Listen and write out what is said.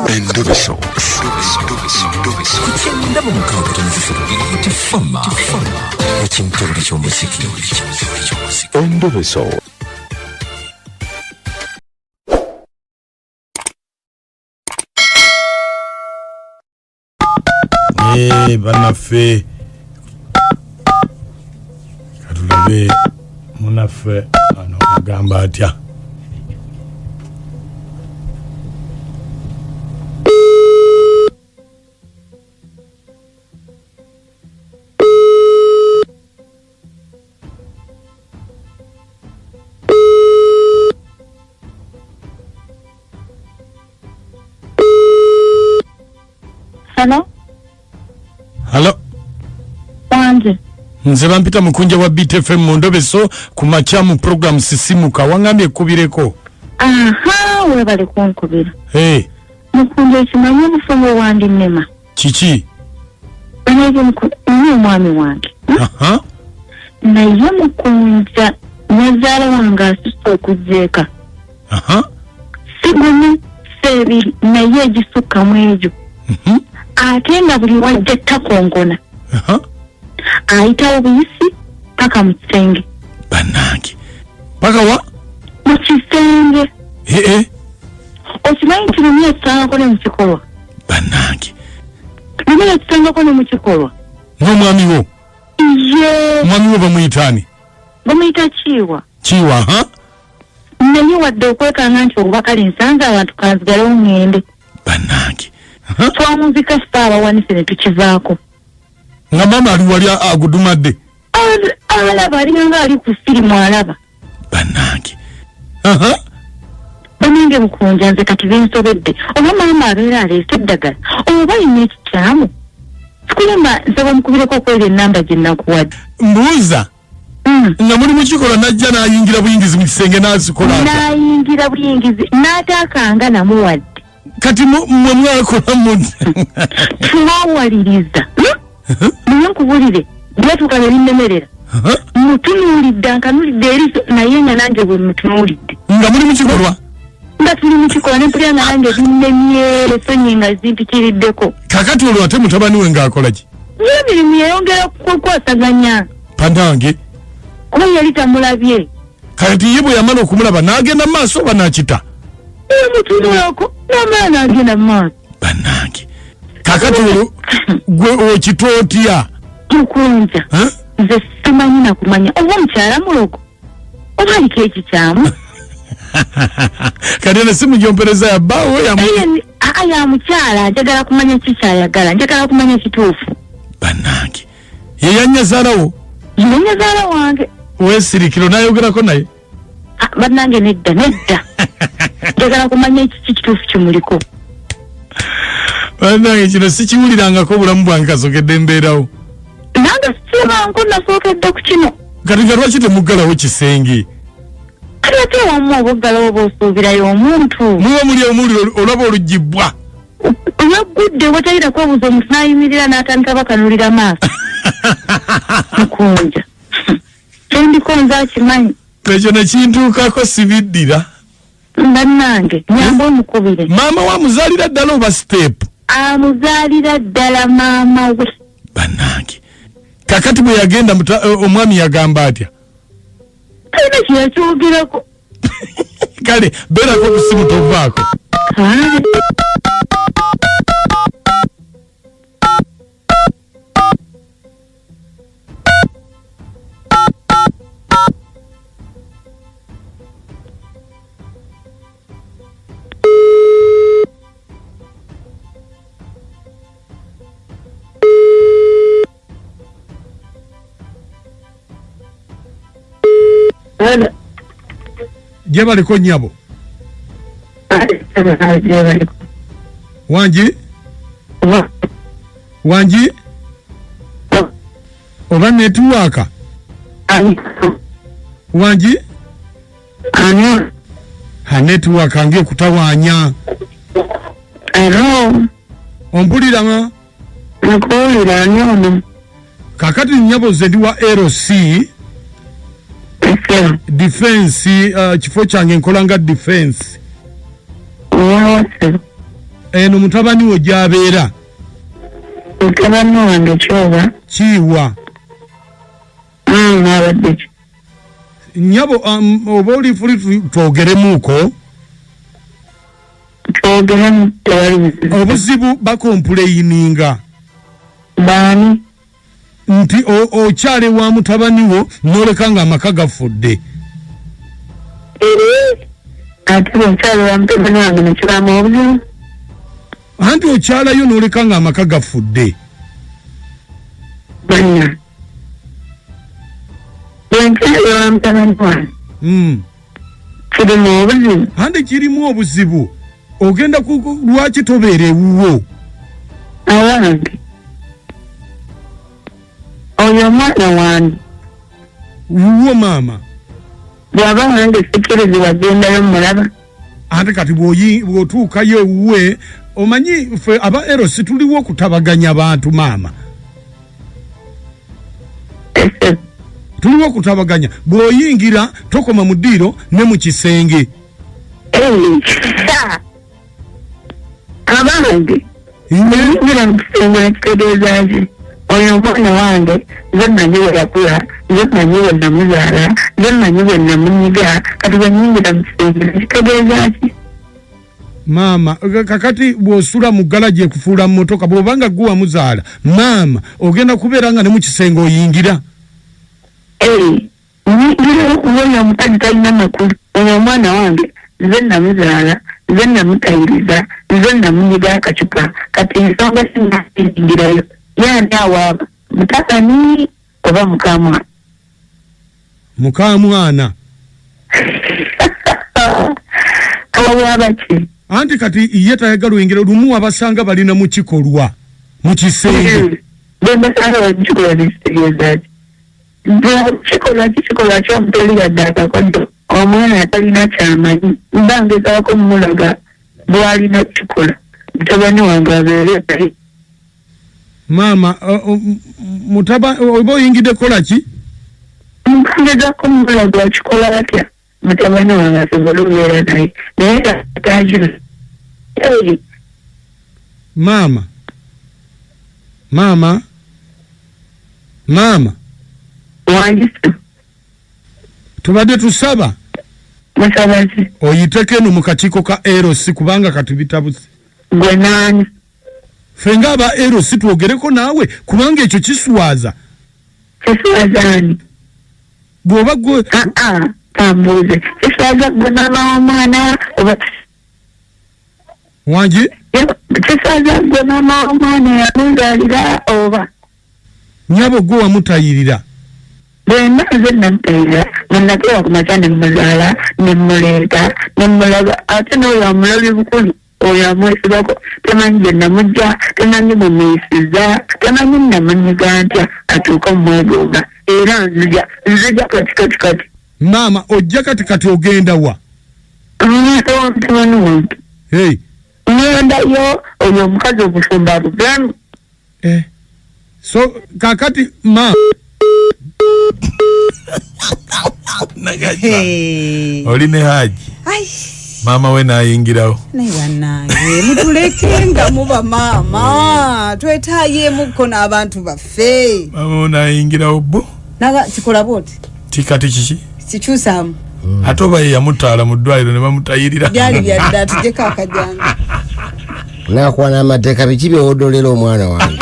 Endobeso. Ku 96 Tifama ekimtebuli ky'omuziki. Endobeso. Bannaffe, katulabe munaffe ano agamba atya. Hello? Halo. Wanje. Nze bampita mukunja wa BTFM mu Ndobeso ku makya mu program Sisimuka. Wangambye ekubireko. Aha, webale kunkubira. Hey. Mukunja, ekimanyi obufumbo wandinema. Kiki? Naye ni omwami wange. Aha. Naye mukunja, nyazaala wange asusse okujja eka. Aha. Si gumu, si ebiri, naye egisukka mu egyo. Ate nga buli wajja takonkona. Aha. Ayitawo buyisi paka mu kisenge. Bannange. Paka wa? Mu kisenge. Ee. Okimanyi nti lumu yatusangako ne mu kikolwa. Bannange. Lumu yatusangako ne mu kikolwa. N'omwami wo? Ye. Omwami wo bamuyita ani? Bamuyita Kiwa. Kiwa, ha? Naye wadde okwekanga nti oba kale nsanze abantu kanzigalewo ŋŋende. Bannange. Twamuzika ffe abawanise ne tukivaako. Nga maama ali wali agudumadde. Alaba, alinga ali ku firimu alaba. Bannange. Aha. Bannange mukunja, nze kati binsobedde. Oba maama abeera aleese eddagala, oba alina ekikyamu. Sikulimba, nsaba omukubireko okwera ennamba gye nakuwadde. Mbuuza. Nga muli mu kikolwa n'ajja n'ayingira buyingizi mu kisenge n'azikola atya? N'ayingira buyingizi, n'ataakanga namuwadde. Kati mmwe mwakola mutya? Twawaliriza. Naye nkubulire, byatuuka ne binnemerera. Mutunuulidde, ankanulidde eriiso, naye nga nange bwe mutunuulidde. Nga muli mu kikolwa? Nga tuli mu kikolwa, ne mpulira nga nange binnemye, ensonyi nga zimpikiriddeko. Kaakati olwo ate mutabani we ng'akola ki? Ye emirimu yeyongera kukwasaganya. Bannange. Kuba yali tamulabye. Kati ye bwe yamala okumulaba n'agenda mu maaso oba n'akita? Yamutunulako, n'amala n'agenda mu maaso. Bannange. Kaakati olwo gwe okita otya? Mukunja. Nze simanyi na kumanya oba omukyala mulogo oba aliko ekikyamu. Kati eno simu gy'ompereza ya bbaawo ya Aa, ya mukyala, njagala kumanya ki ky'ayagala, njagala kumanya kituufu. Bannange. Ye yannyazaalawo? Ye nnyazaala wange. Weesirikiro n'ayogerako naye? Ah, bannange nedda, nedda. Njagala kumanya ekiki kituufu kimuliko. Bannange kino sikiwulirangako obulamu bwange kasookedde mbeerawo. Nange sikibanko, nasookedde ku kino. Kati nga lwaki temuggalawo kisenge? Kati ate ewamu oba oggalawo oba osuubirayo omuntu. Muba muli omuliro olaba olugibwa. Olwaggudde watayira kwebuuza omuntu n'ayimirira n'atandika bakanulira maaso. Mukunja. Kyendiko nze akimanyi. Ekyo ne kintuukako sibiddira. Bannange, nyamba omukubire. Maama we amuzaalira ddala oba step? Amuzaalira ddala maama we. Bannange. Kakati bwe yagenda omwami yagamba atya? Talina kye yakyogerako. Kale, beerako ku ssimu tovaako. Kale. Gye baliko nnyabo? Wangi? Wangi? Oba netiwaaka? Wangi? Ha, netiwaaka ng'ekutawaanya. Hello. Ompulira nga? Nkuwulira, ani ono? Kaakati nnyabo nze ndi wa LC. Defense, kifo kyange nkola nga defense. Eno mutabani wo gy'abeera. Mutabani wange kyoba? Kiwa. Abadde ki? Nnyabo, oba oli fuli twogeremuuko? Twogeremu, tewali buzibu. Obuzibu bakompuleyininga. Baani? Nti okyale wa mutabani wo n'oleka ng'amaka gafudde. Ate okyale wa mutabani wange ne kibaamu obuzibu? Anti okyalayo n'oleka ng'amaka gafudde. Banna. Bwenkyale wa mutabani wange. Kirimu obuzibu. Anti kirimu obuzibu. Ogenda lwaki tobeera ewuwo? Awange. Oyo omwana wange. Wuwo maama. Bw'aba wange sikkirizibwa gendayo mulaba. Ate kati bw'otuukayo ewuwe, omanyi ffe aba Eros tuliwo okutabaganya abantu maama. Tuliwo okutabaganya. Bw'oyingira tokoma mu ddiiro ne mu kisenge. Abange. Nyingira mu kisenge nekitegeeza ki? Oyo omwana wange nze mmanyi bwe yakula, nze mmanyi bwe namuzaala, nze mmanyi bwe namunyiga, kati bwe nnyingira mu kisenge nekitegeeza ki? Maama, kakati bw'osula mu ggalagi ekufuula mmotoka, bw'obanga gwe wamuzaala, maama ogenda kubeera nga ne mu kisenge oyingira. Nyingira okuba oyo omukazi talina makulu. Oyo omwana wange nze namuzaala, nze namutayiriza, nze namunyiga akacupa, kati ensonga sinayingirayo. Yani awaaba mutabani oba mukamwana? Mukamwana. Awaaba ki? Anti kati ye tayagala oyingira, lumu abasanga balina mu kikolwa mu kisenge. Bwe mbasanga bali mu kikolwa nekitegeeza ki? Kikolwa ki kikolwa ky'omutoli yadde akakoddo, omwana atalina kyamanyi, mba ngezaako mmulaga bw'alina kukikola, mutabani wange abeere naye. Maama, oba oyingidde kukola ki? Ngezaako mmulaga akikola atya, mutabani wange asobole okubeera naye, naye nga Maama, maama, maama. Wangi. Tubadde tusaba. Musaba ki? Oyiteko eno mu kakiiko ka Eros kubanga kati bitabuse. Gwe nani? Ffe ng'aba Eros twogereko naawe kubanga ekyo kiswaza. Kiswaza ani? Bw'oba gwe... Kambuuze. Kiswaza gwe maama w'omwana oba... Wangi? Kiswaza gwe maama w'omwana yamuzaalira oba? Nnyabo gwe wamutayirira. Bwe mba nze namutayirira, nga nakeera ku makya ne mmuzaala, ne mmuleeta, ne mmulaga, ate n'oyo amulabye bukulu, oyo amwesibako, tamanyi gye namujja, tamanyi bwe muyisizza, tamanyi namunyiga ntya, atuuka omwegomba. Era nzija kati kati kati. Maama, ojja kati kati ogenda wa? Mutabani wange. Hey. Ngendayo, oyo omukazi omufumbo abuveemu. So, kakati ma Oli ne Haji. Maama we n'ayingirawo. Naye bannange mutulekenga muba maama, twetaayeemukko n'abantu baffe. Maama we n'ayingirawo bo. Naga kikola bw'oti? Tikati kiki? Kikyusaamu. Ate oba ye yamutaala mu ddwaliro ne bamutayirira. Byali bya dda, tuggyeko akajanja. Naakuwa n'amateeka biki by'owodolera omwana wange?